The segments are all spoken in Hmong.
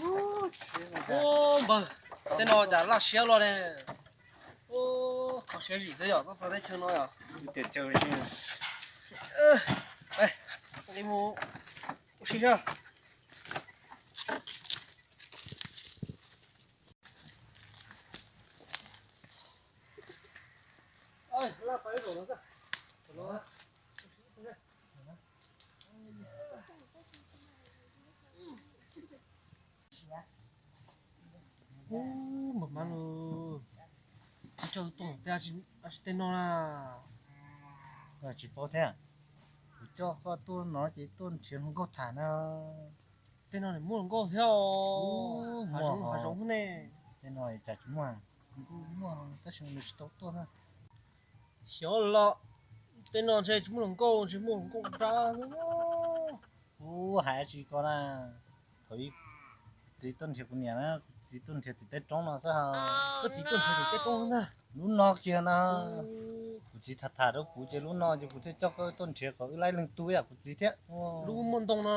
Ub, npawg, tej no cas laj siab luaj ne. Ub, kho siab zim xwb yom, tuaj txog teb chaws no yom. Li mus ua si xwb. Ub, npawg Mab, kuv coj tuaj tej, ab tsi tej no na. Tsis paub thiab, kuv coj koj tuaj no ces tuaj nrhiav hluas nkauj tham na. Tej no nws muaj hluas nkauj thiab os. Hav zoov hav zoov ne. Tej no cas tsis muaj, muaj tab sis nws tsis tau tuaj na. Xyov los, tej no ntshe tsis muaj hluas nkauj, ntshe muaj hluas nkauj nrab xwb. Ub, hais tsis ko na, thaum ub txiv tuaj nrhiav kuv niam na, kuv txiv tuaj nrhiav tim tej roob no xwb ha. Koj txiv tuaj nrhiav tim tej roob na. Lub no kiag na, kuv txiv tham tham rau kuv ces lub no ces kuv thiaj coj koj tuaj nrhiav kom wb laib leej twg yam kuv txiv thiab. Lub muaj ntoo no.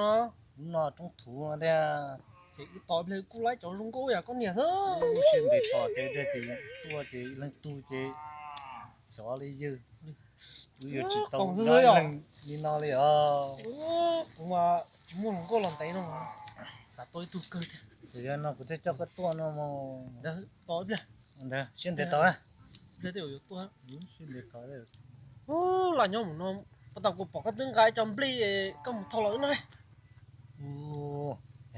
Lub no roob thuv no thiab. Ces wb tos ib pliag kuj laib cov zoo nkauj yam koj niam xwb. Siab ntev tos ces tuaj ces leej twg ces xyov li yog wb yuav tsis tau li no li os. Kuv mas tsis muaj hluas nkauj los ntev no, xav tau ib tug kawg thiab. Txawm yog no kuv thiaj coj koj tuaj no mas. Ntawd tos ib pliag. Ntawd siab ntev tos. Ib pliag tej zaum yuav tuaj. Siab ntev tos. Ub, laj nyob mus no, puas tau kuv pom koj twb nqa ib co nplej koj mus thauj los wb noj.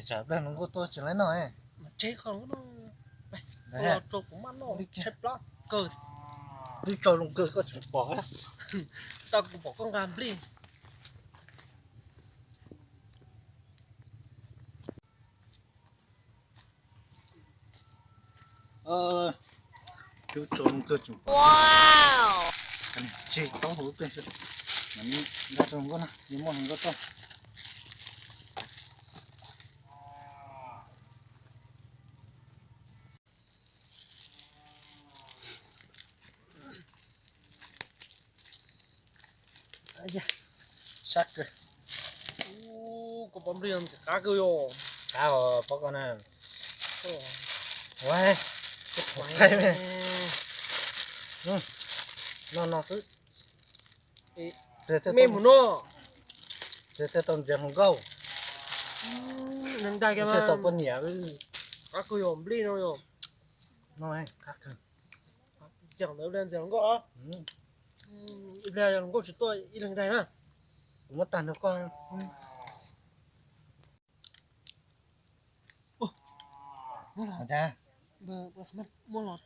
Tsam pliag hluas nkauj tuaj tsis laib noj. Mas tseg qhov no, los rau kuv maj noj tshaib plab kawg. Twb tso zoo kawg koj tseem pom. Tau kuv pom koj nqa nplej. Twb tso zoo kawg tseem pom. Tseg taub hau peb, nqa rau hluas nkauj na, yuav muaj hluas nkauj tuaj. Sab kawg. Koj pom nplej no ntxim qab kawg yom. Qab os pab koj na. Ua, no no xwb. Me mus no. Thiaj tau ntxias hluas nkauj. Neeg daig thiaj tau poj niam. Qab kawg yom, nplej no yom. No qab kawg. Ces ntawd ntxias hluas nkauj. Ib pliag yog hluas nkauj tsis tuaj ib leeg daig na. Kuv muab tag nrho koj. Muab los, muab los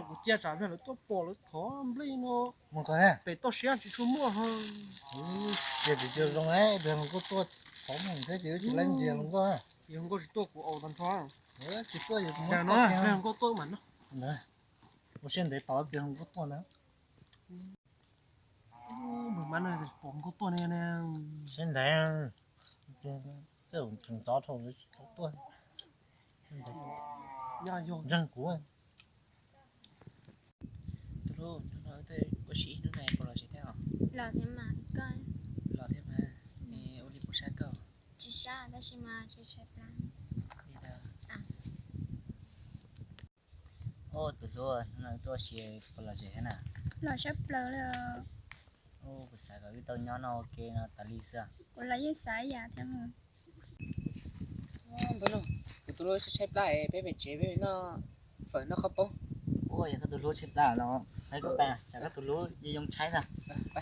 kuv cia tsam pliag lawv tuaj pom lawv thov nplej no. Pem toj siab tsis tshua muaj. Ces tsis zoo, ib pliag hluas nkauj tuaj thov mus thiab ces tsis laib ntxias hluas nkauj. Ces hluas nkauj tsis tuaj kuv aus tag nrho. Tsis tuaj, pliag hluas nkauj tuaj mas no. Ua siab ntev tos ib pliag hluas nkauj tuaj na. Npawg Mab no pom hluas nkauj tuaj ne. Siab ntev, tej zaum tseem ntxov dhau lawv tsis tau tuaj. Ntseeg kuv. Tus hlub, hnub no wb tuaj ua si ib hnub no puas lom zem thiab os? Los thiab mas, koj? Los thiab mas, es ua li puas sab koj? Tsis sab tab sis mas tshaib tshaib plab. Li ntawd. Ub, tus hlub, hnub no wb tuaj ua si puas lom zem thiab na? Los sab plaws li. Ub, kuv xav kom wb tau nyob noj ua ke no tas li xwb. Kuv los yeej xav ib yam thiab mas. Npawg Nuj, kuv tus hlub tshaib tshaib plab es peb pem tsev peb noj fawm noj qhaub poob. Ua yog koj tus hlub tshaib plab los peb kuj pab, tsam koj tus hlub yeej yoo tshaib xwb.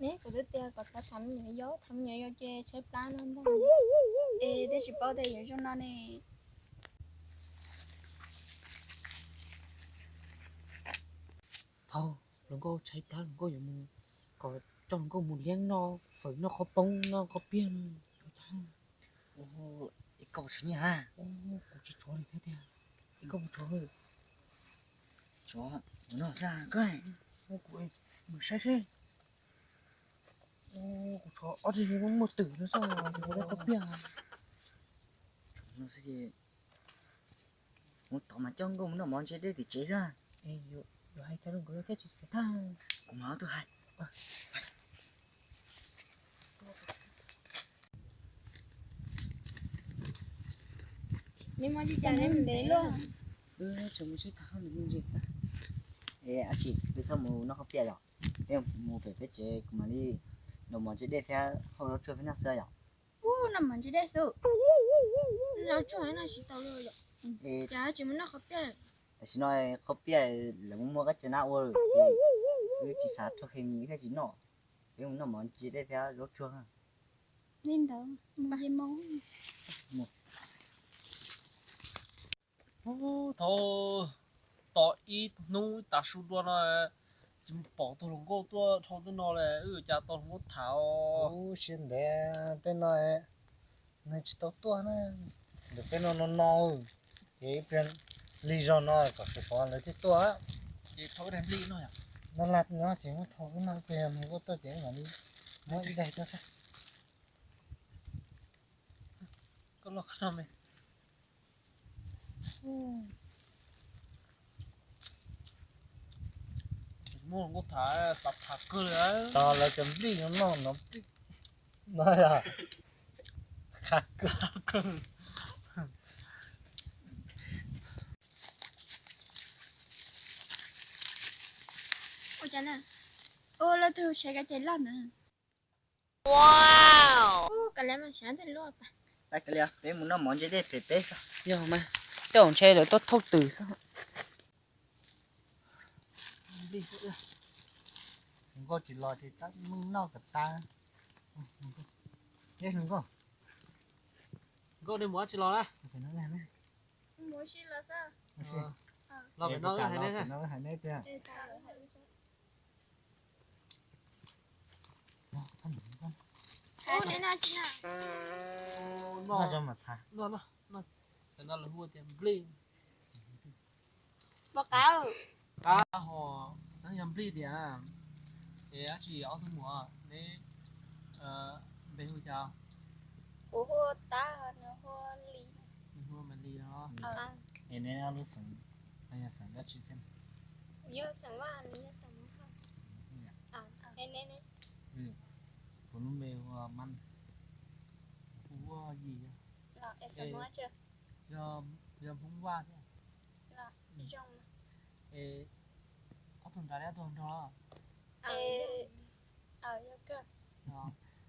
Ne, kuv twb tias kom xav tham me nyuam yau, tham me nyuam yau ces tshaib plab no ntag. Es twb tsis paub tias yuav zoo no ne. Thaum hluas nkauj tshaib plab hluas nkauj yuav mus, kom coj hluas nkauj mus liab noj fawm noj qhaub poob noj qhaub piag no. Ua, es koj puas tshuav nyiaj na? Kuv tsis tshuav li thiab tiag. Koj mus tsov, tsov ua no xwb koj, kuv mus saib seb. Kuv tsov ob tug muaj twm no xwb, kuv ua qhov piaj no xwb ces mus tom mas coj nkauj mus noj mov ntse dej tim tsev xwb. Yuav hais cas los nkawd thiaj tsis xav tag. Kuv mam tuaj hais. Neb muaj tsis cas neb mus ntev luaj. Wb tseem mus sib tham hauj lwm me ntsis xwb. Ab tsi, peb txhob mus noj qhov piaj yom. Peb mus pem peb tsev kuv mam li noj mov ntse dej thiab hau zaub tsuag peb noj xwb yom. Ub, noj mov ntse dej xwb. Zaub tsuag noj tsis tau li yom. Cas tsis mus noj qhov piaj? Tam sim no qhov piaj lawv muaj muaj qab cov nab ua ces wb tsis xav rau khes mis thiaj tsis noj. Peb mus noj mov ntse dej thiab zaub tsuag. Li ntawd, mus. Ub, thaum tos ib hnub tav su dua no tsis pom tus hluas nkauj tuaj dhau tej no li, wb yuav cas tau hluas nkauj tham os. Ub, siab ntev tej no nws tsis tau tuaj na. Ntawm peb no no no, ces ib pliag lig zog no kom sov sov lawv thiaj tuaj. Ces thauj ib daig nplij no yom. No laj no ces muab thauj ib no, ib pliag hluas nkauj tuaj ces mam li muab ib daig tuaj xwb. Koj los qhov no me. Muaj hluas nkauj tham, xav tham kawg li. Tos lawv cov nplij no noj no nplij no yog qab kawg. Ua cas na? Ua lawv twg saib kab ces loj na. Ua, kav liam mas saib tej luaj pas. Peb mus noj mov ntse dej pem peb xwb. Yog mas, tej zaum ntshe lawv tuaj thauj twm xwb. Hluas nkauj tsis los ces tab meeg noj kom tas. Hluas nkauj, nkauj nej mus dab tsi los na? Los pem no hais neb tiag. Noj, noj, noj, no lawv hu tias nplij. Qab ho xeeb yog nplij tiag. Es dab tsi ob tug muam, neb npe hu cas? Kuv hu Tab, nws hu Lis. Nws hu Mas Lis no. Es neb ob lub xeem, yog xeem dab tsi thiab? Kuv yog xeem Vaj, nws yog xeem Hawj. Es neb? Kuv lub npe hu Mab, kuv hu Yim. Yog Hmoob Vaj thiab. Es ob tug nrad li ob tug nrog? Es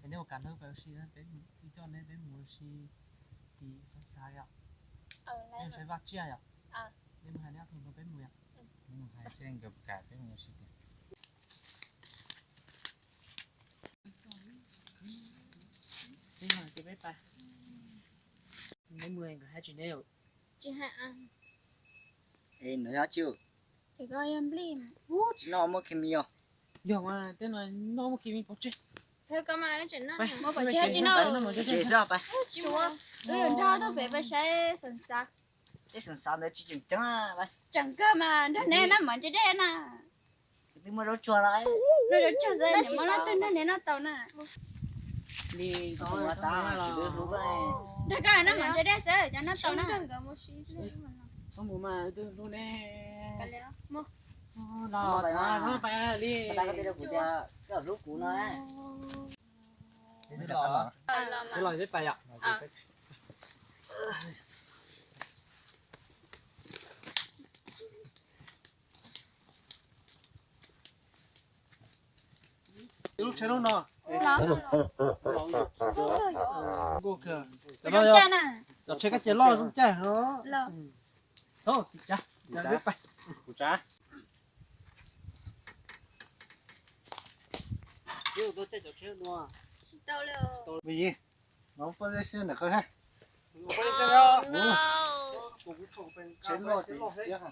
neb ua kam ntawd peb ua si, peb coj neb peb mus ua si tim Xeev Xav yom. Peb mus saib vaj tsiaj yom. Neb mus hais neb ob tug nrog peb mus yom. Mus hais seb nkawd kam peb mus ua si tiag. Peb mus nkawd hais tsis neb. Tsis hais. Es no yog tsi? Ces koj yog nplij. Ub, tsis noj muaj khes mis os. Yog mas, tej no noj muaj khes mis pov tseg. Thawj koj mas tseem noj, pov tseg tsis noj. Tsis xwb, pais. Tsis ua, wb yuav nrog tuaj pem peb saib Xeev Xav. Tej Xeev Xav ntawd tsis tseem ceeb. Tseem kawg mas nrog neb noj mov ntse dej na. Twb muaj zaub tsuag lawm. Zaub tsuag xwb, neb muaj leej twg nrog neb noj tau na. Nrog koj noj mov ntse dej xwb cov noj tau na. Koj mus mas, twb hlub neb. Los, los, pais li. Koj hlub kuv no. Los peb pais yom. Lub tsheb lub no. Zoo caij na. Cov tsheb kab cia loj zoo caij no. Thaub, tim tsav, peb pais. Kuv tsav. Tsis tau li. Yim, no poj lej xiab ntawm qhov hab. Tsheb loj tiag tiag.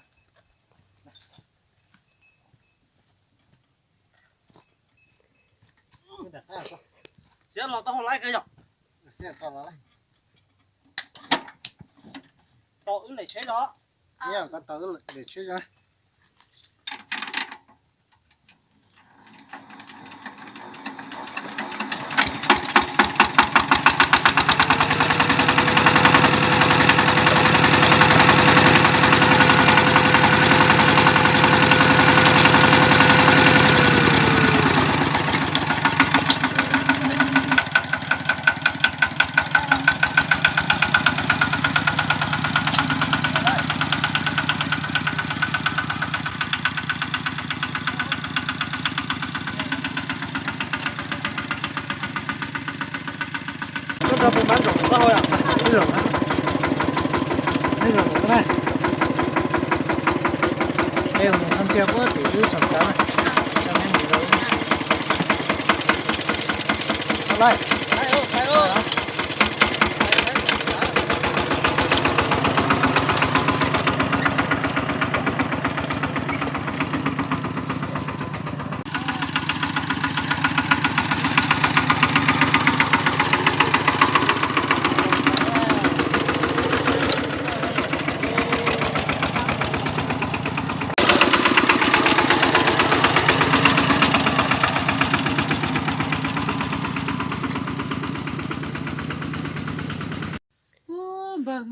Xiab los tau hauv laib kawg yom. Tos wb lem tsheb los. Nyob ko taw lawm, dej tshiab zoo. Koj nrog peb mab zaum qab hau yom? Peb zaum, peb zaum qab na. Peb mus thab ntsia puag tim lub xyoo xav na. Coj neb mus rau lub sij. Laij.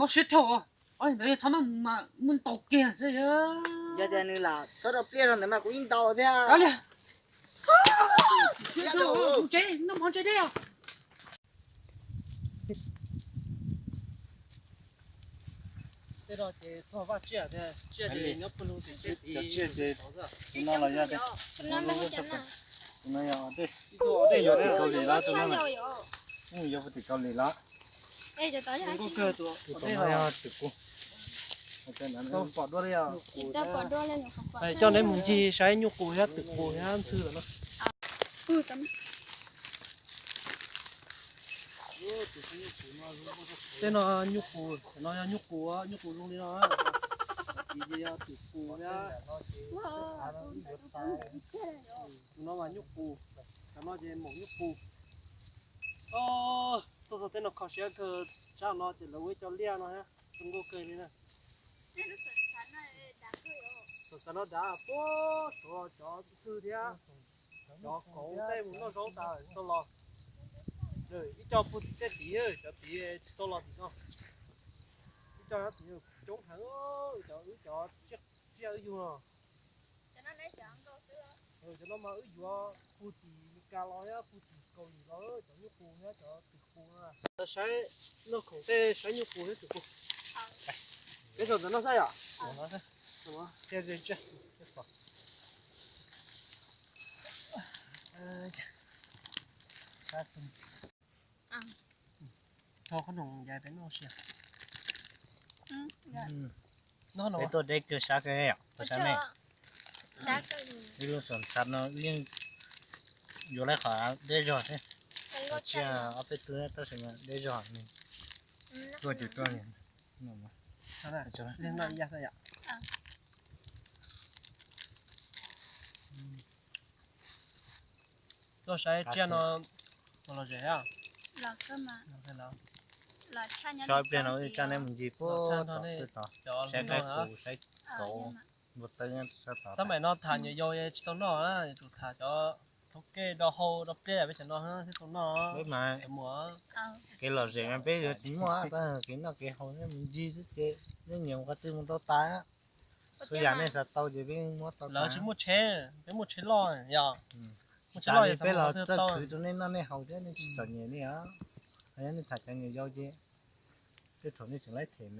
Mob siab dhau. Ntawd yog txhob mus ntaus kiag xwb. Yog tias nws lam txhob rau pliaj rau ntawd mas kuv yeej ntaus thiab. Mus tsev, noj mov tsev deb os. Tej no ces txog vaj tsiaj tiag, tsiaj ces nyob pawg lug tim tsiaj tid. Tus no los yog, tus no yog dej, ib tug dej yog tim Kaus Lim los tus no, yog tim Kaus Lim los. Tus no yog tim kuv. Pom dua li os. Coj neb mus ncig saib nyuj qus thiab twm qus thiab ntxhw lawm no. Tej no nyuj qus, no yog nyuj qus, nyuj qus zoo li no. Tid ces yog twm qus thiab. Tus no mas nyuj qus, cov no ces maum nyuj qus. Tuaj txog tej no kho siab kawg, sab no ces lawv ua ib co liaj no thiab, zoo nkauj kawg li na. Xam xav no dav puag suav cov ntxhw thiab cov kauv tej mus noj zaub tas tau los. Ib co puag tim tej tid, cov tid tsis tau los tim no. Ib co nyob tid coob heev, cov wb cov tsiaj wb yug no. Cov no mas wb yuav puag tim Meskas los thiab puag tim Kaus Lim los cov nyuj qus thiab cov twm qus no. Saib noj khoom tej saib nyuj qus thiab twm qus. Peb zaum ntawm no xwb yom? Thov qhob noom yais peb noj sia. Peb tuaj deb kawg sab kawg yom, tuaj sab ne. Wb lub xyoo xav no wb yeej yuav lawv qhov deb zog thiab. Tsiaj ob peb tug tab sis mas deb zog, tuaj ces tuaj. Tuaj saib tsiaj no los zem. Saib pliag no wb coj neb mus ncig puag tom twg tod, saib qaib qus, saib kauv, npua tawb sab tod. Tab maim no tham nyuam yaus tsis tau noj, tsum tham cov thov kej do hau do pliaj peb cov no thiaj tau noj. Peb mas kev lom zem mas peb yuav tsis muaj, kev noj kev haus mus ncig xwb ces yeej nyiam qhov twg mus tau tas. Txhua yam nej xav tau ces peb muab tau tas. Lawv tsis muaj tsheb, peb muaj tsheb loj yom. Muaj tsheb loj peb los txawj khwv rau nej noj nej haus thiab, nej tsis txom nyem li os. Yog nej tham cov nyuam yaus ces tej thaum nej tseem laib them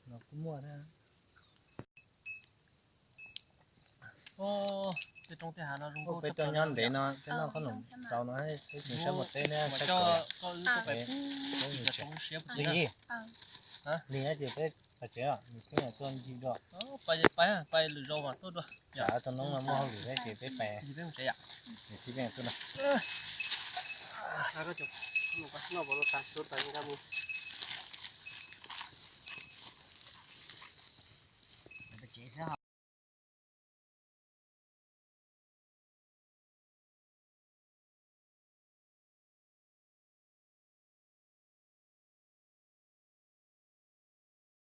no kuj muaj thiab. Tej roob tej hav no zoo nkauj. Peb tuaj nyob ntev no, peb noj qhob noom txaus no, peb tsis saib mus teb thiab, saib kauv. Lig, lig ces peb pais tsev, peb tuaj ncig dua. Pais lwm zaus mas tuaj dua. Tsam tus noob no muaj hauj lwm thiab ces peb pais. Peb mus tsev yom. Peb tuaj no.